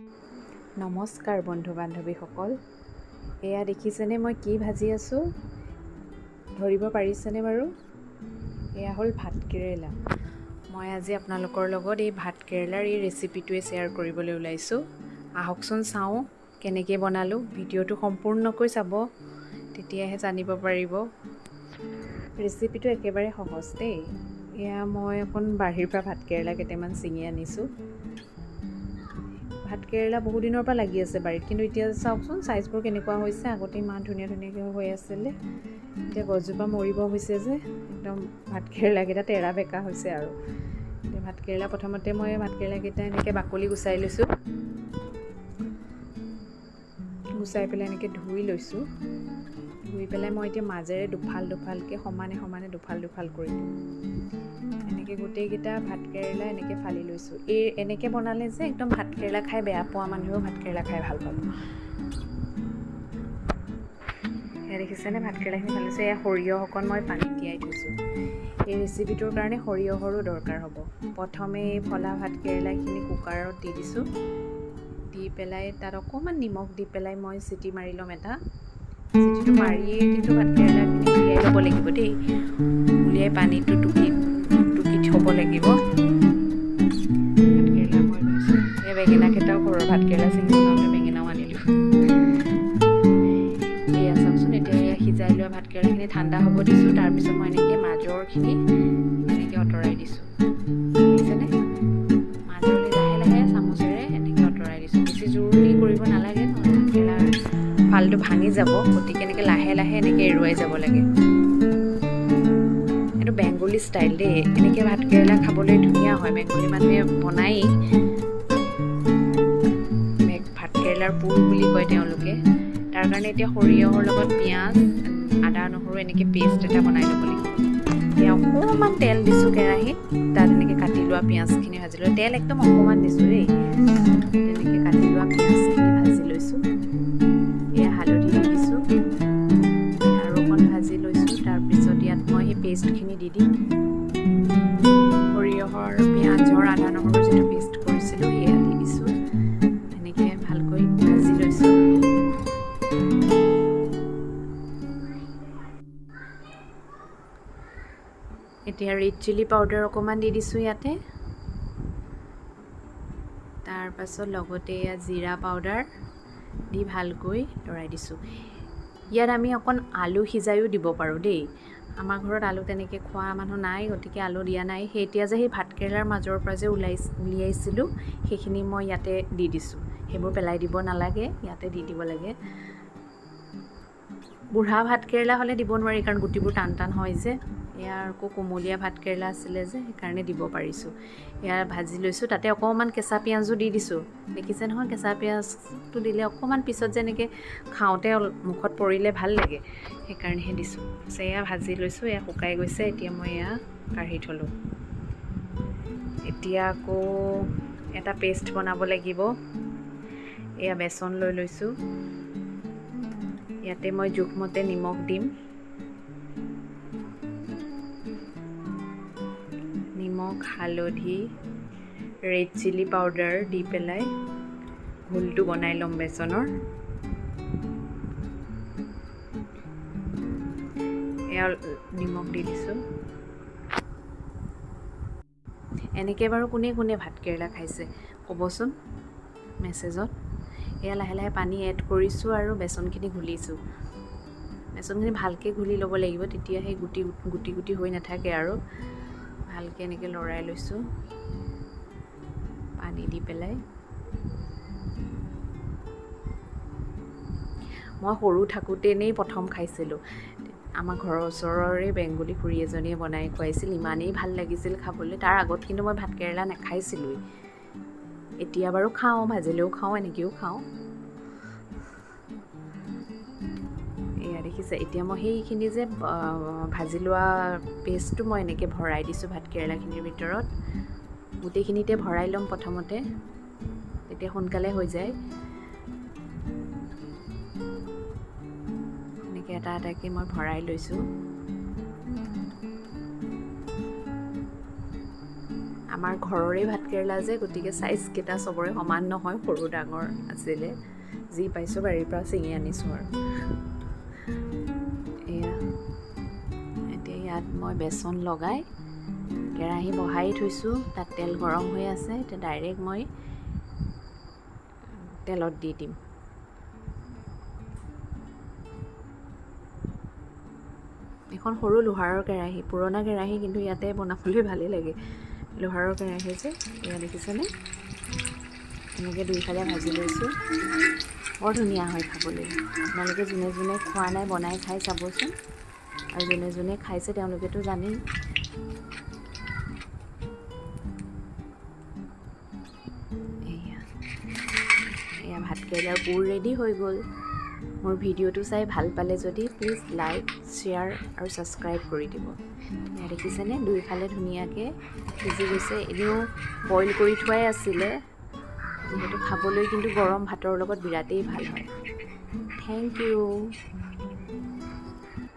নমস্কাৰ বন্ধু বান্ধৱীসকল, এয়া দেখিছেনে মই কি ভাজি আছোঁ? ধৰিব পাৰিছেনে বাৰু? এয়া হ'ল ভাতকেৰেলা। মই আজি আপোনালোকৰ লগত এই ভাতকেৰেলাৰ এই ৰেচিপিটোৱে শ্বেয়াৰ কৰিবলৈ ওলাইছোঁ। আহকচোন চাওঁ কেনেকৈ বনালোঁ। ভিডিঅ'টো সম্পূৰ্ণকৈ চাব, তেতিয়াহে জানিব পাৰিব। ৰেচিপিটো একেবাৰে সহজ দেই। এয়া মই অকণ বাৰীৰ পৰা ভাতকেৰেলা কেইটামান ছিঙি আনিছোঁ। ভাতকেৰেলা বহুদিনৰ পৰা লাগি আছে বাৰীত, কিন্তু এতিয়া চাওকচোন চাইজবোৰ কেনেকুৱা হৈছে। আগতে ইমান ধুনীয়া ধুনীয়াকৈ হৈ আছিলে, এতিয়া গছজোপা মৰিব হৈছে যে একদম ভাতকেৰেলাকেইটা তেৰা বেঁকা হৈছে। আৰু এতিয়া ভাতকেৰেলা প্ৰথমতে মই ভাতকেৰেলাকেইটা এনেকৈ বাকলি গুচাই লৈছোঁ, গুচাই পেলাই এনেকৈ ধুই লৈছোঁ। ধুই পেলাই মই এতিয়া মাজেৰে দুফাল দুফালকৈ সমানে সমানে দুফাল দুফাল কৰি দিওঁ। এনেকৈ গোটেইকেইটা ভাতকেৰেলা এনেকৈ ফালি লৈছোঁ। এই এনেকৈ বনালে যে একদম ভাতকেৰেলা খাই বেয়া পোৱা মানুহেও ভাতকেৰেলা খাই ভাল পাব। এয়া দেখিছেনে ভাতকেৰেলাখিনি ফালিছোঁ। এয়া সৰিয়হ অকণ মই পানীত তিয়াই থৈছোঁ। এই ৰেচিপিটোৰ কাৰণে সৰিয়হৰো দৰকাৰ হ'ব। প্ৰথমে এই ফলা ভাতকেৰেলাখিনি কুকাৰত দি দিছোঁ। দি পেলাই তাত অকণমান নিমখ দি পেলাই মই চিটি মাৰি ল'ম এটা। চিটিটো মাৰিয়ে কিন্তু ভাতকেৰেলাখিনি উলিয়াই ল'ব লাগিব দেই। উলিয়াই পানীটো টুকি টুকি থ'ব লাগিব। ভাতকেৰেলা মই লৈছোঁ। এই বেঙেনাকেইটাও ঘৰৰ ভাতকেৰেলা ছিঙিব যাওঁতে বেঙেনাও আনিলোঁ। এয়া চাওকচোন, এতিয়া এয়া সিজাই লোৱা ভাতকেৰেলাখিনি ঠাণ্ডা হ'ব দিছোঁ। তাৰপিছত মই এনেকৈ মাজৰখিনি এনেকৈ আঁতৰাই দিছোঁ, দেখিছেনে? মাজৰলৈ লাহে লাহে চামুচেৰে এনেকৈ আঁতৰাই দিছোঁ। বেছি জোৰ দি কৰিব নালাগে, নহ'লে ভাতকেৰেলাৰ ফালটো ভাঙি যাব। গতিকে এনেকৈ লাহে লাহে এনেকৈ এৰুৱাই যাব লাগে। এইটো বেংগলী ষ্টাইল দেই। এনেকৈ ভাতকেৰেলা খাবলৈ ধুনীয়া হয়, বেংগলী মানুহে বনায়েই। ভাতকেৰেলাৰ পুৰ বুলি কয় তেওঁলোকে। তাৰ কাৰণে এতিয়া সৰিয়হৰ লগত পিঁয়াজ, আদা, নহৰু এনেকৈ পেষ্ট এটা বনাই ল'ব লাগিব। এতিয়া অকণমান তেল দিছোঁ কেৰাহীত, তাত এনেকৈ কাটি লোৱা পিঁয়াজখিনি ভাজি লৈ, তেল একদম অকণমান দিছোঁ দেই। তেনেকৈ কাটি লোৱা পিঁয়াজখিনি ভাজি লৈছোঁ। এয়া হালধি দি দিছোঁ আৰু অকণ ভাজি লৈছোঁ। তাৰপিছত ইয়াত মই সেই পেষ্টখিনি দি দিম। সৰিয়হৰ, পিঁয়াজৰ, আদা, নহৰু যিটো পেষ্ট কৰিছিলোঁ সেয়া দি দিছোঁ। এনেকৈ ভালকৈ ভাজি লৈছোঁ। এতিয়া ৰেড চিলি পাউডাৰ অকণমান দি দিছোঁ ইয়াতে। তাৰপাছত লগতে এয়া জিৰা পাউডাৰ দি ভালকৈ লৰাই দিছোঁ। ইয়াত আমি অকণ আলু সিজাইও দিব পাৰোঁ দেই। আমাৰ ঘৰত আলু তেনেকৈ খোৱা মানুহ নাই, গতিকে আলু দিয়া নাই। সেই এতিয়া যে সেই ভাতকেৰেলাৰ মাজৰ পৰা যে উলিয়াইছিলোঁ সেইখিনি মই ইয়াতে দি দিছোঁ। সেইবোৰ পেলাই দিব নালাগে, ইয়াতে দি দিব লাগে। বুঢ়া ভাতকেৰেলা হ'লে দিব নোৱাৰি, কাৰণ গুটিবোৰ টান টান হয় যে। ইয়াৰ আকৌ কোমলীয়া ভাতকেৰেলা আছিলে যে, সেইকাৰণে দিব পাৰিছোঁ। এয়া ভাজি লৈছোঁ, তাতে অকণমান কেঁচা পিঁয়াজো দি দিছোঁ। দেখিছে নহয়, কেঁচা পিঁয়াজটো দিলে অকণমান পিছত যেনেকৈ খাওঁতে মুখত পৰিলে ভাল লাগে, সেইকাৰণেহে দিছোঁ। এয়া ভাজি লৈছোঁ, এয়া শুকাই গৈছে। এতিয়া মই এয়া কাঢ়ি থ'লোঁ। এতিয়া আকৌ এটা পেষ্ট বনাব লাগিব। এয়া বেচন লৈ লৈছোঁ। ইয়াতে মই জোখমতে নিমখ দিম। নিমখ, হালধি, ৰেড চিলি পাউডাৰ দি পেলাই ঘোলটো বনাই ল'ম বেচনৰ। এয়া নিমখ দি দিছোঁ। এনেকৈ বাৰু কোনে কোনে ভাতকেৰেলা খাইছে ক'বচোন মেছেজত। এয়া লাহে লাহে পানী এড কৰিছোঁ আৰু বেচনখিনি ঘুলিছোঁ। বেচনখিনি ভালকৈ ঘুলি ল'ব লাগিব, তেতিয়া সেই গুটি গুটি গুটি হৈ নাথাকে। আৰু ভালকৈ এনেকৈ লৰাই লৈছোঁ পানী দি পেলাই। মই সৰু থাকোঁতেনেই প্ৰথম খাইছিলোঁ। আমাৰ ঘৰৰ ওচৰৰে বেংগলী খুৰী এজনীয়ে বনাই খুৱাইছিল, ইমানেই ভাল লাগিছিল খাবলৈ। তাৰ আগত কিন্তু মই ভাতকেৰেলা নাখাইছিলোঁৱেই। এতিয়া বাৰু খাওঁ, ভাজিলেও খাওঁ, এনেকৈও খাওঁ। এয়া দেখিছে, এতিয়া মই সেইখিনি যে ভাজি লোৱা পেষ্টটো মই এনেকৈ ভৰাই দিছোঁ ভাতকেৰেলাখিনিৰ ভিতৰত। গোটেইখিনিতে ভৰাই ল'ম প্ৰথমতে, তেতিয়া সোনকালে হৈ যায়। এনেকৈ এটা এটাকৈ মই ভৰাই লৈছোঁ। আমাৰ ঘৰৰে ভাতকেৰেলা যে, গতিকে চাইজকেইটা চবৰে সমান নহয়, সৰু ডাঙৰ আছিলে। যি পাইছোঁ বাৰীৰ পৰা ছিঙি আনিছোঁ আৰু। এয়া এতিয়া ইয়াত মই বেচন লগাই কেৰাহী বহাই থৈছোঁ, তাত তেল গৰম হৈ আছে। এতিয়া ডাইৰেক্ট মই তেলত দি দিম। এখন সৰু লোহাৰৰ কেৰাহী, পুৰণা কেৰাহী, কিন্তু ইয়াতে বনাবলৈ ভালেই লাগে। লোহাৰৰ কেৰাহী যে, এয়া দেখিছেনে? এনেকৈ দুইফালে ভাজি লৈছোঁ। বৰ ধুনীয়া হয় খাবলৈ। আপোনালোকে যোনে যোনে খোৱা নাই বনাই খাই চাবচোন, আৰু যোনে যোনে খাইছে তেওঁলোকেতো জানেই। এয়া এয়া ভাতকেৰেলাৰ পুৰ ৰেডি হৈ গ'ল। মোৰ ভিডিঅ'টো চাই ভাল পালে যদি প্লিজ লাইক, শ্বেয়াৰ আৰু ছাবস্ক্ৰাইব কৰি দিব। এয়া দেখিছেনে? দুইফালে ধুনীয়াকৈ সিজি গৈছে। এনেও বইল কৰি থোৱাই আছিলে যিহেতু, খাবলৈ কিন্তু গৰম ভাতৰ লগত বিৰাটেই ভাল হয়। Thank you.